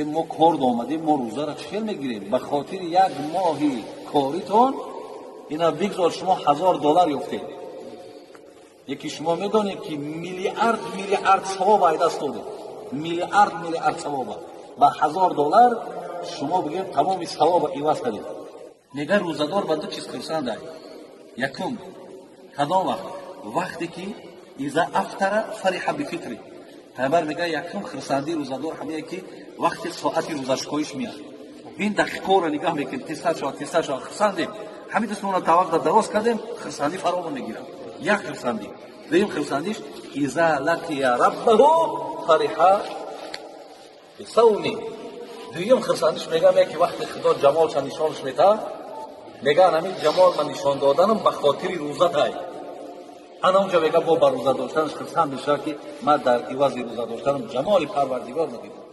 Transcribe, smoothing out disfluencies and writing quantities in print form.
Мо кор омадем, мо рӯзаро чӣ хел мегирем? Ба хотири як моҳи коритон ина бигзор шумо 1000 доллар ёфтед, яки шумо медонед, ки миллиард миллиард савоб ай даст додед, миллиард миллиард савоба ба 1000 доллар шумо бигем тамоми савоба иваз кардед. Мега, рӯзадор ба ду чиз хурсандай. Якум, кадом вақт? Вақте ки إذا أفطر فرح بفطره. Пайғамбар мега, якум хурсандии рӯзадор ҳамее, ки вақти соати рӯзашкоиш меяд. Ин дақиқаро нигаҳ мекунем, тезтар шавад, тезтар шавад, хурсандем. Ҳамин дастмона таваққа дароз кардем, хурсандӣ фаромон мегирад. Як хурсандӣ. Дуюм хурсандиш: إذا لقي ربه فرح بصومه. Дуюм хурсандиш, мегам, яки вақте Худо ҷамолша нишонаш метаҳад, меган, ҳамин ҷамол ман нишон доданам ба хотири рӯзатай. Ана унҷа, мега, бо ба рӯза доштанаш хурсанд мешавад, ки ман дар ивази рӯза доштанам ҷамоли Парвардигор дидам.